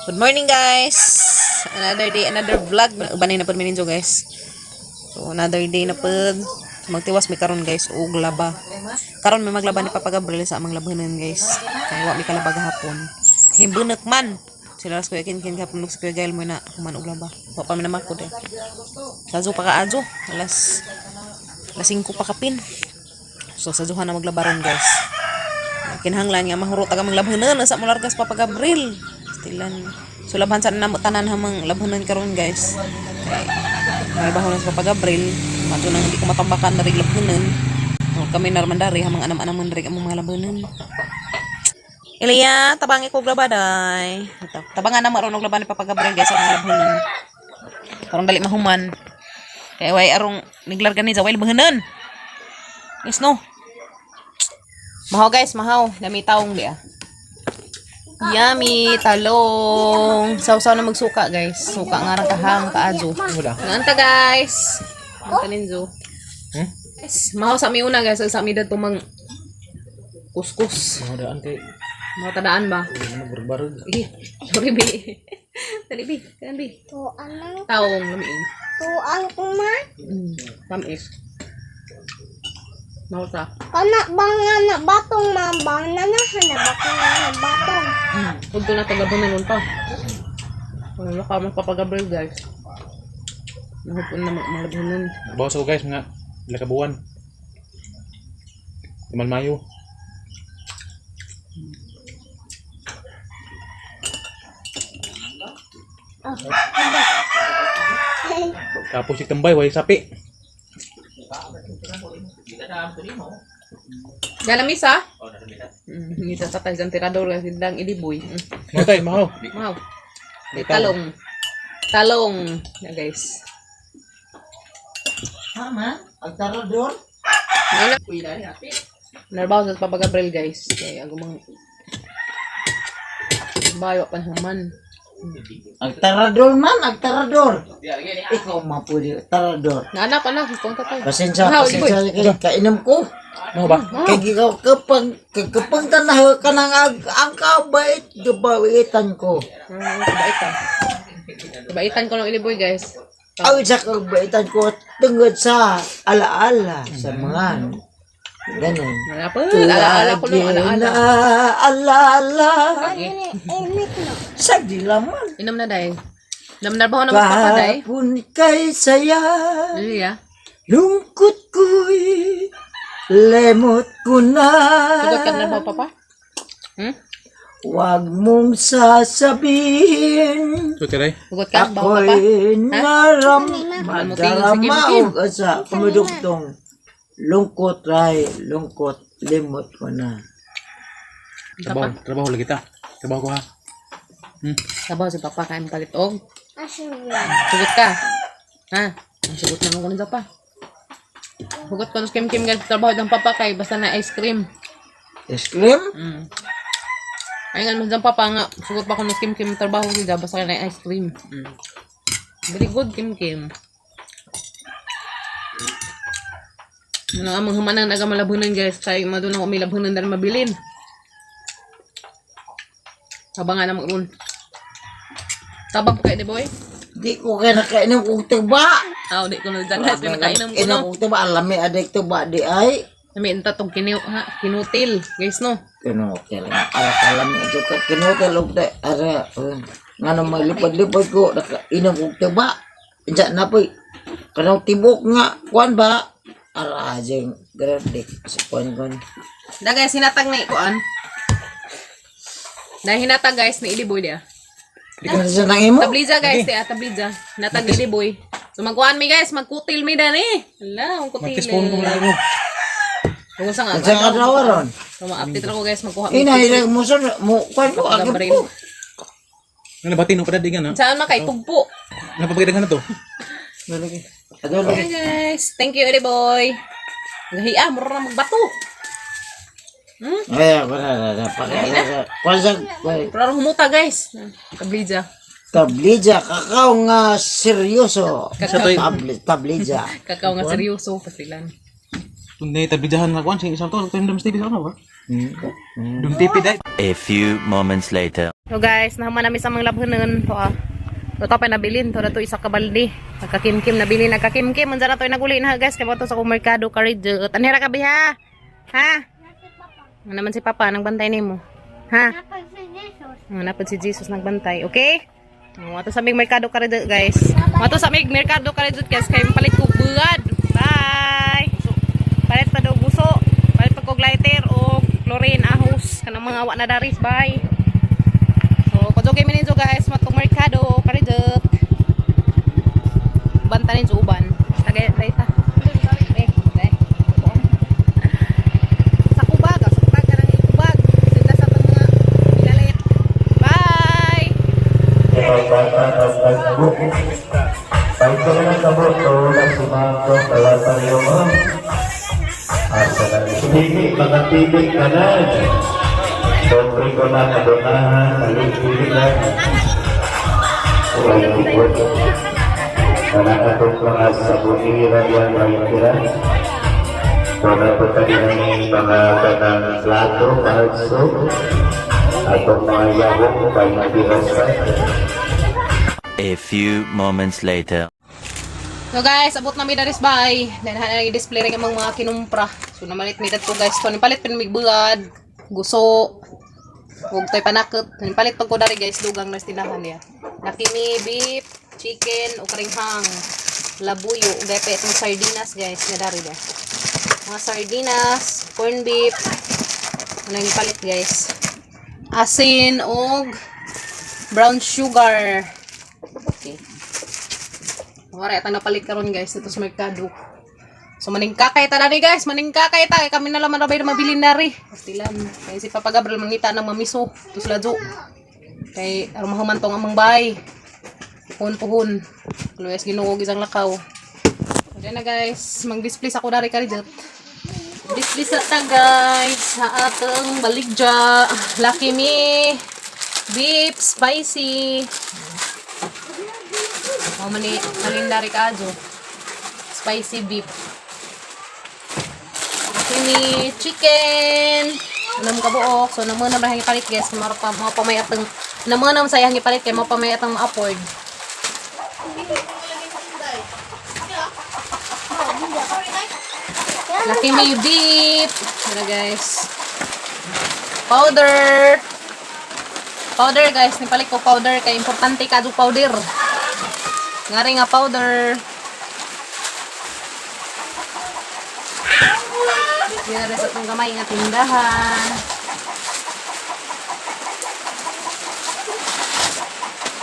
Good morning, guys! Another day, another vlog. Ubanay na pud mi ninyo, guys. So another day na pud. So, magtiwas mi karon, guys, og laba. Karon may maglaba ni Papa Gabriel sa amang labanan, guys. Kay wa mi kalaba gahapon. Himbunak man. Sila ras Kuya Kin Kin gahapon ug si Kuya Gael mo na human og laba. Wa pa mi namakod eh. Sa pa kaadyo. Alas alas 5 pa kapin. So sa duha na maglaba ron, guys. Kinahanglan nga mahurot aga maglabhanan sa molargas Papa Gabriel. Stilan. So labhan sa namo tanan hamang labhanan karon, guys. Kay malbaho na sa Papa Gabriel, madto nang hindi ko matambakan na labhanan. So, kami narman dari hamang anam-anaman dari among mga labhanan. Ilya, tabangi ko glabaday. Ito, tabangan na maron og laban ni Papa Gabriel, guys, sa mga labhanan. Karong dali mahuman. Kay way arong niglarga ni sa way labhanan. Yes no. Mahaw, guys, mahaw. Dami taong di ah. Yummy, talong. Sausaw na magsuka, guys. Suka nga ra kahang kaadyo. Wala. Nganta, guys. Nganta ninyo. Hmm? Guys, mahaw sa mi una, guys. Sa mi dadto mang kuskus. Mga daan kay Mga tadaan ba? ano barbarog. Eh, sorry bi. Dali bi, kan bi. Tuang lang. Taong lamiin. Tuang ko ma. Tamis. Mahaw ta. Kana ba nga na batong ma ba na na na ba ko nga na batong. Huwag na tagabunan nun pa. Wala ka mas Papa Gabriel, guys. Nahupon na malabunan. Bawas ako, guys, mga pila ka buwan. Iman Mayo. Tapos si Tambay, way sapi. Galamis ah? Hindi sa tatay sa tirador kasi dang iliboy. Mga tay, mahaw. Mahaw. May talong. Talong. Na, guys. Tama, ang tarador. Ano? Narbaho sa Papa Gabriel, guys. Kaya agumang bayo pa human. Ang tarador man, ang tarador. Ikaw mapuli, tarador. Naanak anak, kung tatay. Pasensya, Mahaw, pasensya kay kainom ko. Mahaw ba? Kay ikaw kapag kapag tanaw ka ng ang kabait, gabaitan ko. Kabaitan. Kabaitan ko ng iliboy, guys. Ang sa kabaitan ko tungod sa alaala sa mga ganun. Wala pa. Alaala ko nung alaala. Alaala Imit no. sa dilaman. Inom na dahil. Inom na ba na mas papa dahil? Kahapon kay saya. Dili ah. Lungkot ko'y lemot ko na. Sugot ka na ba, papa? Hmm? Huwag mong sasabihin So, tiray. Sugot ka ba, papa? ako'y naram Ano, tingin si Kim Kim? madarama og asa kumidugtong lungkot ray lungkot limot ko na. Trabaho, trabaho lagi ta. Trabaho ko ha. Sabaw si papa kain palit og. Asin. Sugot ka. Ha? Ang sugot naman ko nito pa. Hugot ko ng Kim Kim, guys. Trabaho ng papa kay basta na ice cream. Ice cream? Ay nga naman dyan, papa nga. Sugot pa ko ng Kim Kim trabaho siya basta na ice cream. Very good, Kim Kim. Ano ang mga humanang nagamalabunan, guys. Kaya madun ako may labunan dahil mabilin. Tabang nga na magron. Tabang pa kayo ni boy. Di ko kaya nakainom kong tuba. Ah, di ko na dyan, guys. May nakainom ko Inom no. kong tuba. Alami adik tuba di ay. Nami tatong kinu ha, kinutil, guys, no. Kinutil. Ala kalami ito ka kinutil og day ara. Ngano maglipad-lipad ko nakainom kog tuba. Diyan na poy. Kanang tibok nga kuan ba? Ara jeng grabe sa kuan kuan. Da guys, hinatag na ikuan. Na hinatag, guys, ni Iliboy dia. Di ka sa nang imo? Tabliza, guys, di ah, tabliza. Hinatag ni Iliboy. So magkuan mi, guys, magkutil mi dani. Hala, ang kutil. Magtispon ko lang mo. Tungkol sa nga. Sa nga adlaw ron. So ma-update ra ko, guys, magkuha mi. Ina ina mo sa mo kuan ko agad Gabriel. ko. Ano ba tino pa digan ha? Saan man kay tugpo. Napapagdagan na to. Lagi. Adto lagi. Hi guys, thank you, Iliboy. Gahiya, mura na magbato. Ay, wala na pa. Kuan sa Mura na humuta, guys. Tabliza. Tablija kakao nga seryoso. Sa toy. Tablija. Kakao nga seryoso pasilan. Tunay tabijahan na kuan sing isang to, Dum TV sa ano ba? Dum TV dai. A few moments later. So guys, nahuman nami sa mga labhanon to ah. To pa nabilin to na to isa ka balde. Nagkakimkim nabilin, nagkakimkim unsa na to naguli na guys kay to sa akong merkado karidyo. Tanhira ka biha. Ha? Ano naman si Papa nang bantay nimo? Ha? Napag si Jesus. Ano napad si Jesus nagbantay, okay? Wato sa mig merkado karidyo guys. Wato sa mig merkado karidyo guys kay palit ko buad. Bye. Palit pa daw buso. Palit pa kog lighter o chlorine ahos kanang mga wa na daris. Bye. So, kudugay mi ninyo guys, matong merkado, karidot. Banta ninyo uban. Tagay, tay ta. Eh, tay. Sa kubag, ah, sa kubag ka ng ikubag. Sila sa mga ilalit. Bye! Pili, mga pili ka na. Sobre ko na kadonahan, paligpili na. Walang ikot. Nanakatong mga sabunira yan, mga tira. Wala po tayo ng mga kanang plato, palso. Atong mga yahong, kay mabirasa. A few moments later. So guys, abot na mi daris bay. Then na display rin ang mga kinumpra. So namalit mi dadto guys. So nipalit pin mig buad, guso. Ug toy panakot. Nipalit pag ko dari guys dugang nas tindahan niya. Nakimi beef, chicken ug karinghang, labuyo ug gaypa itong sardinas guys nga dari ba. Mga sardinas, corn beef. Ano yung palit guys? Asin ug brown sugar. Okay. Wala yata napalit karon guys dito sa merkado. So maningkakay ta na guys, maningkakay ta kay kami na lang rabay na mabilin na ri. Pastilan. Kay si Papa Gabriel mangita ng mamiso tus ladyo. Kay aron mahuman tong amang bahay. Puhon puhon. Luwes Ginoo isang lakaw. So dyan na guys, mag-display sa ko dari karijot. Display sa ta guys sa atong baligya. Lucky me. Beef spicy. O mani kalendari ka adyo. Spicy beef. Kini chicken. Ano mo kabuok? So namo na rahang ipalit guys, mara pa mo pa may atong namo na sayang ipalit kay mo pa may atong ma-afford. Lucky me beef. Ano guys? Powder. Powder guys, nipalit ko powder kay importante ka powder. Ngari nga powder. Yan sa itong gamay nga tindahan.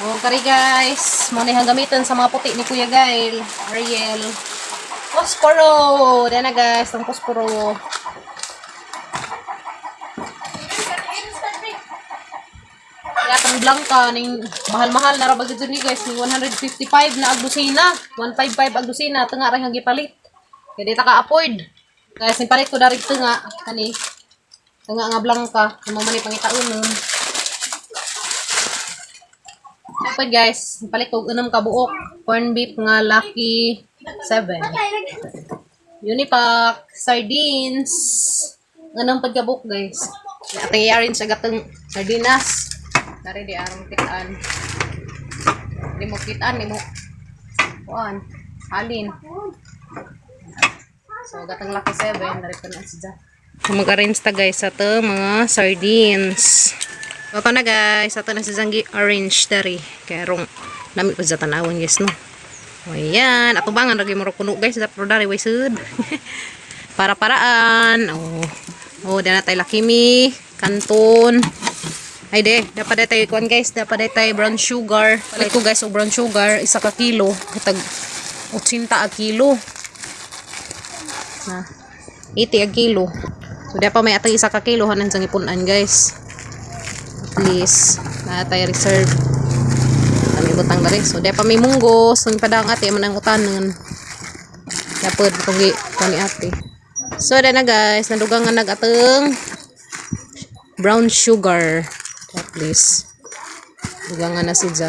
O, kari guys. Muna yung gamitin sa mga puti ni Kuya Gail. Ariel. Posporo! Yan na guys, ang posporo. Kaya blanca ning mahal-mahal na ra ba gid ni guys ning 155 na ag dosena, 155 ag dosena tunga ra hang gipalit. Kay di ta ka afford. Guys, ning palit ko dari tunga kani. Tunga nga blanca, mo man ni pangitaon nun. Dapat guys, palit ko og unom ka buok corn beef nga Lucky 7. Unipack, sardines. Anong pagkabuk guys. Ating i-arrange agad tong sardinas. Dari di arong kitaan. Di mo kitaan, di mo kuan. Halin. So, gatang Lucky 7, dari pa na siya. So, mag-arrange ta guys sa to mga sardines. So, ito na guys, ato na si Zanggi arrange dari. Kaya rong nami pa sa tanawon guys no. O ayan, ato bangan lagi mo kuno guys, pero dari way sud. Para paraan. Oh. Oh, dana tayo lakimi, kanton. Ay de, dapat day tayo kuan guys, dapat day tayo brown sugar. Palit ko guys og brown sugar, isa ka kilo, tag 80 a kilo. Na. 80 a kilo. So dapat may atang isa ka kilo hanan sang ipunan guys. At least na tayo reserve. Kami butang dali. So dapat may munggo, so padang ate man ang utanon. Dapat itong gi kuan ni ate. So na guys, nadugang nga nagateng brown sugar. At least. Dugangan na siya.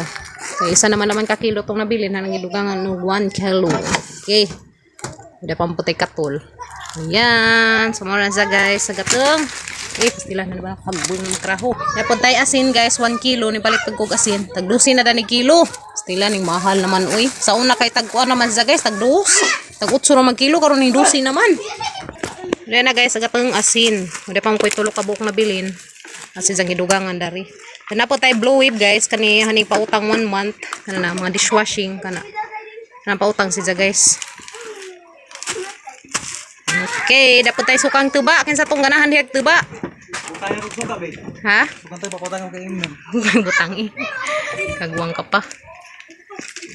Kay isa naman naman ka kilo tong nabili na nang gidugangan og 1 kilo. Okay. Hindi pa putay katol. Ayan. So, mura na siya, guys. Sa gatong. Eh, pastila na ba? Kagbong ng kraho. Napod tayo asin, guys. 1 kilo. Nipalit pag kog asin. Tag 12 na dani kilo. Pastila, ning mahal naman, uy. Sa una kay tagkuan naman siya, guys. Tag 2. Tag 8 naman kilo. Karon ning 12 naman. Ayan na, guys. Sa gatong asin. Wala pa mo ko'y tulo ka buok na bilin. Asin sa gidugangan dari. Napod tayo blue wave, guys. Kani haning pautang 1 month. Ano na, mga dishwashing. Kana. Kana pautang siya, guys. Okay, dapat tayo sukang tuba. Kinsa tong ganahan diha tuba? Tayo og suka be. Ha? Suka tayo papatang kay imnon. Butang eh. Kagwang ka pa.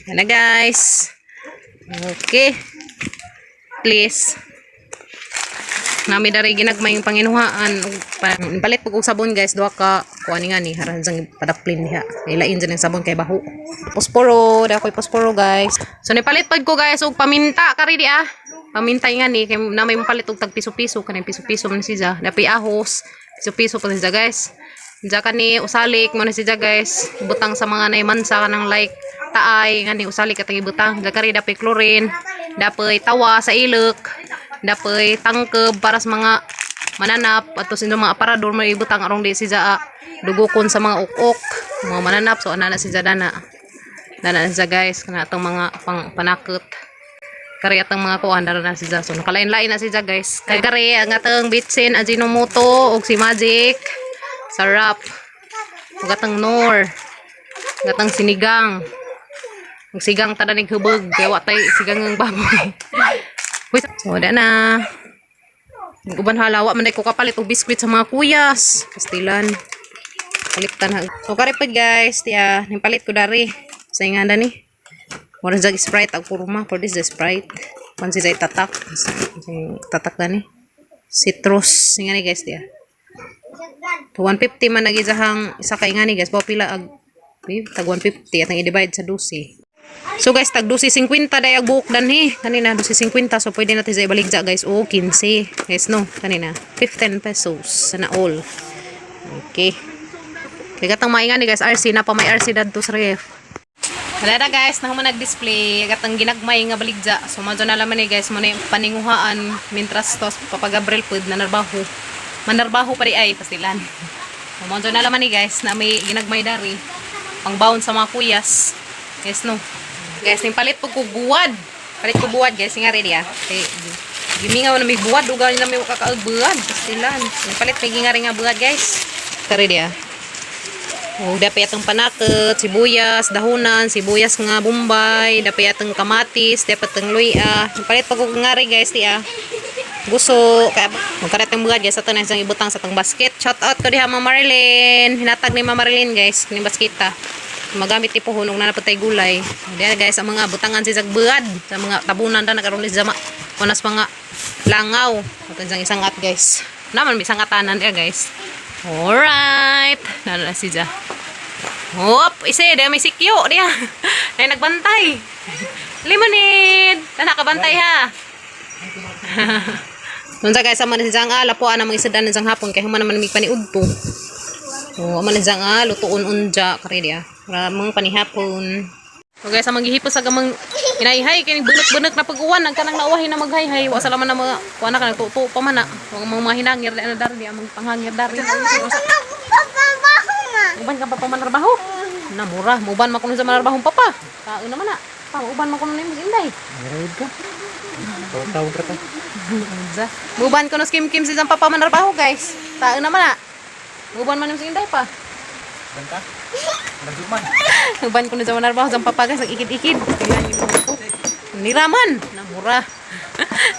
Yan na guys. Okay. Please. Nami dari ginagmay yung panginuhaan. Palit pag og sabon guys, duha ka kuan nga ni haran sang padaplin diha. Ilain dyan ang sabon kay baho. Posporo, da koy posporo guys. So nipalit pag ko guys og paminta kari di ah. Paminta nga ni kay na may mapalit og tag piso-piso kanang piso-piso man siya. Dapi ahos, piso-piso pa siya guys. Diya ka ni usalik mo na siya guys. Butang sa mga naimansa ka ng like taay nga ni usalik at ibutang. Diya ka rin dapi chlorine, dapi tawa sa ilok, dapi tangkeb para sa mga mananap ato sa mga aparador may ibutang arong di siya dugukon sa mga ukok, mga mananap so ana na siya dana. Dana na siya guys kana atong mga pang panakot. Kari atong mga kuan dara na siya. So nakalain-lain na siya guys. Kay kari ang atong bitsin Ajinomoto ug si Magic. Sarap. Ug atong Nor. Ug atong sinigang. Ug sigang tada ning hubog kay wa tay sigang ng baboy. Uy, so wala na. Ang uban halawa man ko kapalit og biskwit sa mga kuyas. Kastilan. Palitan ha. So karipod guys, tiya, nipalit ko dari. Sa nga ni. Mura jag Sprite ang kurma for this the Sprite. Pansi sa tatak. Tatak gani. Citrus nga ni guys tiya. To 150 man nagizahang isa ka nga ni guys. Bao pila ag tag 150 at ang i-divide sa 12. So guys, tag 12.50 day ag buok danhi. Kanina 12.50 so pwede natin sa ibaligya guys. O 15. Guys no, kanina 15 pesos sana all. Okay. Kaya katang maingan ni guys, RC na pa may RC dadto sa ref. Wala na guys, na nag-display katang ginagmay nga baligya. So madyo na laman ni guys, mo na yung paninguhaan mintras tos Papa Gabriel pud nanarbaho. Manarbaho pa di ay pasilan. So madyo na laman ni guys na may ginagmay dari pangbaon sa mga kuyas. Guys no. Guys, ning palit pug kog buwad. Palit ko buwad guys, nga ready ah. Kay gimingaw na may buwad, ugaw na may kakaag buwad. Pastilan. Ning palit may gingari nga buwad guys. Kari di ah. Oh, dapat atong panakot, sibuyas, dahunan, sibuyas nga bombay, dapat atong kamatis, dapat atong luya. Palit pag og ngari guys ti ah. Guso, kaya magkaret ang buwad guys ato na isang ibutang sa atong basket. Shout out ko diha Ma'am Marilyn. Hinatag ni Ma'am Marilyn guys, kini basketa. Magamit ni puhon ug naa tay gulay. Diha guys ang mga butangan si buad sa mga tabunan ta nakaroon ni jama kunas mga langaw. Ato isang isang at guys. Naman may isang atanan diha guys. Alright. Nana na siya. Hop, ise, diha may sikyo diha. Ay nagbantay. Lemonade. Tana kabantay ha. Nunsa guys, ama na si Zang lapuan ang mga isda ng hapon kay human naman mig paniudto. So, ama na si Zang lutuon unja kare diya. Para mga panihapon. So guys, ang manggihipos sa gamang inayhay kini bunok-bunok na pag-uwan ang kanang nauwahin na maghayhay wa sa laman na mga kuan na kanang tuto pa man na. Wa mga mahinangir di na dari ang mga panghangir dari. Uban ka pa pa manarbaho. Na mura, muban man kuno sa manarbahong papa. Tao naman na. Pa uban man kuno nimo inday. Meron ka. Tawag ka ta. Unsa? Muban kuno sa Kim Kim si papa manarbaho guys. Tao naman na. Muban man nimo sa inday pa. Banta. Nagduman. Uban ko na sa manarbaho sa papa guys, ang ikid-ikid. Tingnan niyo ko. Nira man, namura.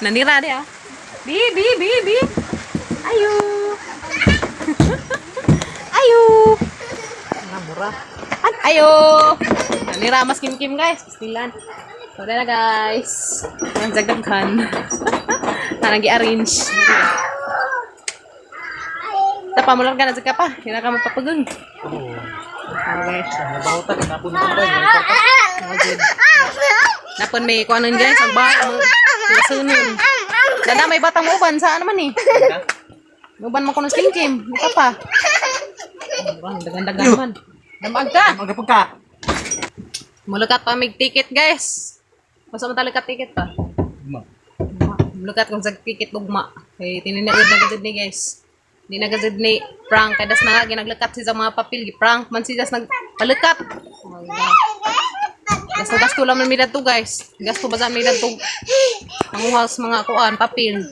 Nanira di ah. Bi bi bi bi. Ayo. Ayo. Namura. Ayo. Nanira mas Kim Kim guys. Pastilan. So na guys. Ang jagdaghan. Tanang gi-arrange. Tapa mo lang ka na ka pa. Hindi na ka mapapagung. Okay. Nabaho ta napun ta ba. Napon may kuanon guys, ang ba ang sunon. Dada may batang mo uban sa ano man eh. Uban man kuno sa Kim, muka pa. Dagan-dagan man. Damag ka. Magapag ka. Mulakat pa mig ticket guys. Basta man talaga ticket pa. Ma. Lukat kung sa kikit ugma. Kay tininaod na gud ni, guys. Di na gud ni prank kay das na nga ginaglakat siya sa mga papel, gi-prank man siya das nagpalikat. Oh my God. Gasto gasto lang man mi dadto, guys. Gasto ba sa mi dadto? Manguha sa mga kuan papel.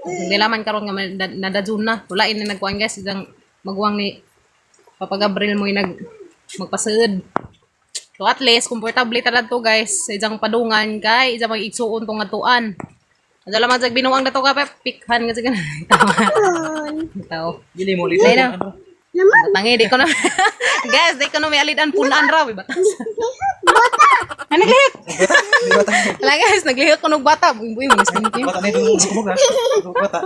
Hindi laman karon nga nadadun na. Wala ini nagkuan, guys, isang maguwang ni Papa Gabriel mo yung magpaseud. So at least komportable ta to, guys, sa isang padungan kay isang mag igsuon tong atuan. Adala man jag binuang dato ka pep pikhan kasi ganun. Tama. Tao. Dili mo ulit. Dili na. Batangi, di ko na. Guys, di ko na may alidan punan raw. Batas. Bata! Ah, naglihok. Wala, guys, naglihok ko ng bata. Buing buing, mga skin team. Bata na ito, kumog ha. Bata.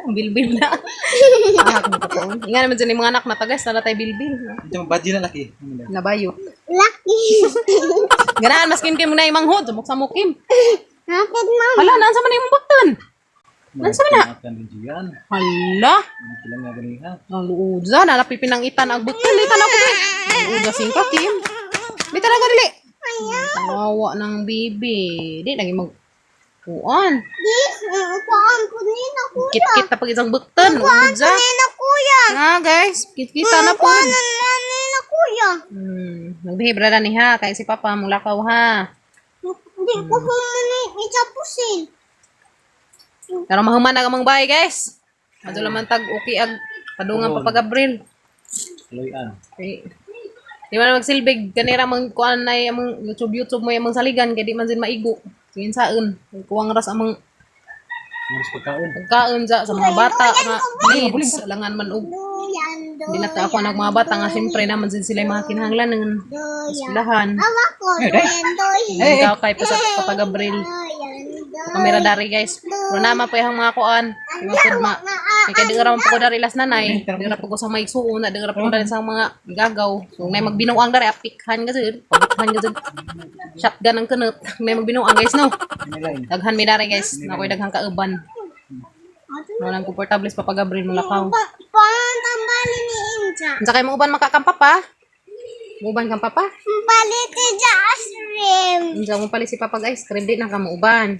Bilbil na. Ah, nga naman dyan yung mga anak na ta, guys, nala tayo bilbil. Ito, badyo na laki. Nabayo. Lucky. Ganahan, maskin kim na imang hood. Sumok sa mukim. Hapit, mama. Hala, naan sa man imong button? Naan sa man na? Hala. Hala. Kilang nga galing ha. Ang luudza, nalapipin ang itan ang button. Itan ako ba? Luudza singka, Kim. Di talaga dili. Tawa ng bibi. Di lagi mag kuan. Di, kuan po nina, kuya. Kit-kit na pag isang button. Luudza. Nina, kuya. Ah, guys, kit-kita na po. Kuan na nina, kuya. Nagbehave ra ni ha, kay si Papa mulakaw ha. Di ko humani itapusin. Pero mahuman na kamang bahay, guys. Adto man tag okay ag padungan Papa Gabriel. Tuloy-an. Okay. Di man magsilbig kanira mang kuan nay among YouTube YouTube mo among saligan kay di man sin maigo. Tingin saon, kuwang ras among Maris pagkaon. pagkaon sa mga bata nga needs alangan man og Duyan, di na ta ako anak mga bata nga syempre naman sin sila yung mga kinahanglan ng duyan. eskwelahan. Awa ko, duyan, duyan. Ikaw kay pa sa Papa Gabriel. Duyan, duyan. Kamera dari, guys. Pero naman po yung mga kuan. Yung mga kudma. Kay kay di ra man po ko dari las nanay. Di ra po ko sa may suuna, di ra po ko dari sa mga gagaw. So nay magbinuang dari apikhan kasi, pabukhan kasi. Shotgun ang kunot. Nay magbinuang, guys, no. Daghan mi dari, guys. Nakoy daghang kauban. No nang komportable sa Papa Gabriel mulakaw. Pantambali ni Inja. Unsa kay mo uban makakampa pa? Muuban kang papa? Palit ni Jasrim. Unsa mo palit si Papa ice cream, di na ka muuban.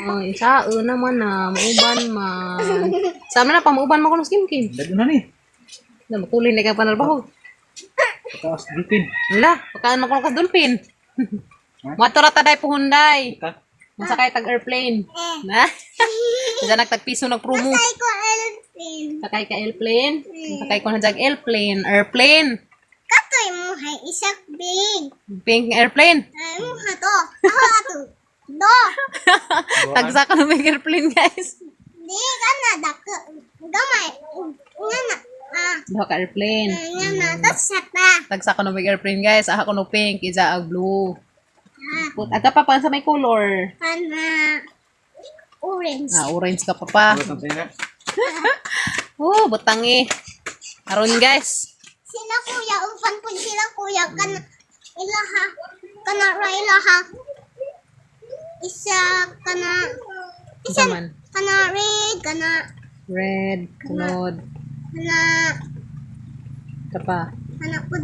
Oh, isa naman na muuban man. Sa na pa muuban mo kuno kim kim. Dagdo na ni. Na makulin na ka panarbaho. Pagkaos dolphin. Wala, pagkaan mo kuno kas dolphin. Motor ta day puhunday. Ka. Masakay tag airplane. Na? Isa nagtagpiso nagpromo. Ay ko elfin. Sakay ka airplane. Sakay ko na jag airplane. Airplane. Katoy mo hay isak big. Pink airplane. Ay mo ha to. Ako ato. Do. Tagsa ka na may airplane, guys. Di ka na dak. Gamay. Nga na. Ah. Duha ka airplane. Nga na. Tas sa ta. Tagsa ka na may airplane, guys. Aha ko no pink, isa ang blue. Ah. Put aga pa pa sa may color. Kana. Orange. Ah, orange ka pa pa. Batang sa'yo na. Oh, butang eh. Aron, guys. Sila kuya, upan po sila kuya kana ilaha kana ra ilaha. Isa kana Isa man. Kana red kana Red, sunod. Kana Ka pa. Kana pud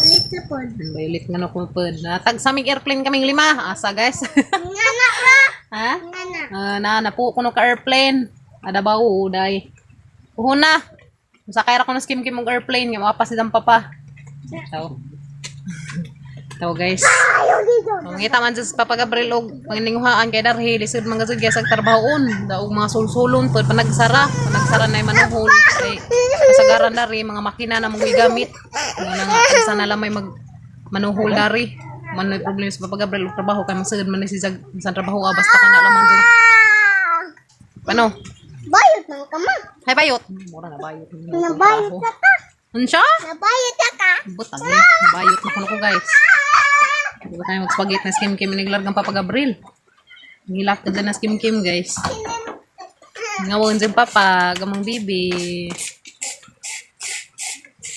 little pod. Ang violet nga no kumupod. Natag sa aming airplane kaming lima. Asa, guys. Nga na ra. Ha? Nga na. Ah, na napo kuno ka airplane. Ada ba uday. Puhon na. Sakay ra ko ng skim kim og airplane nga mapas sidang papa. Tao. Tao, guys. Mangita man sa Papa Gabriel og pangininguhaan kay darhi lisod man gud guys ang trabahoon. Daog mga sulsulon pud panagsara, panagsara na manuhol kay kasagaran dari mga makina na mong gigamit. Mo na nga isa na lang may mag manuhol dari. Man may problema sa Papa Gabriel og trabaho kay masud man ni si sa trabaho ah, basta ka na lamang dyan. Ano? Bayot man ka ma. Hay bayot. Mura na bayot. Nabayot ka ta. Unsa? Nabayot ka ka. Butang eh. Nabayot na kuno ko, guys. Di ba tayo mag-spaghetti na skim kim niglargang Papa Gabriel? Ngilak ka dyan na skim kim, guys. Ngawon dyan papa, gamang bibi.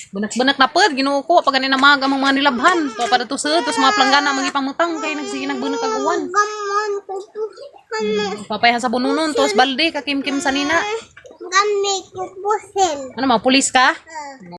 Bunak-bunak na pod, Ginoo ko pag ganina mga gamang mga nilabhan. To para to sa tos mga planggana mangipamutang kay nagsige nagbunak kag uwan. Gamon ko to. Ano? Papayahan sa bununon tos balde ka kim kim sa nina. Gamit ko pusil. Ano mga pulis ka? Ah.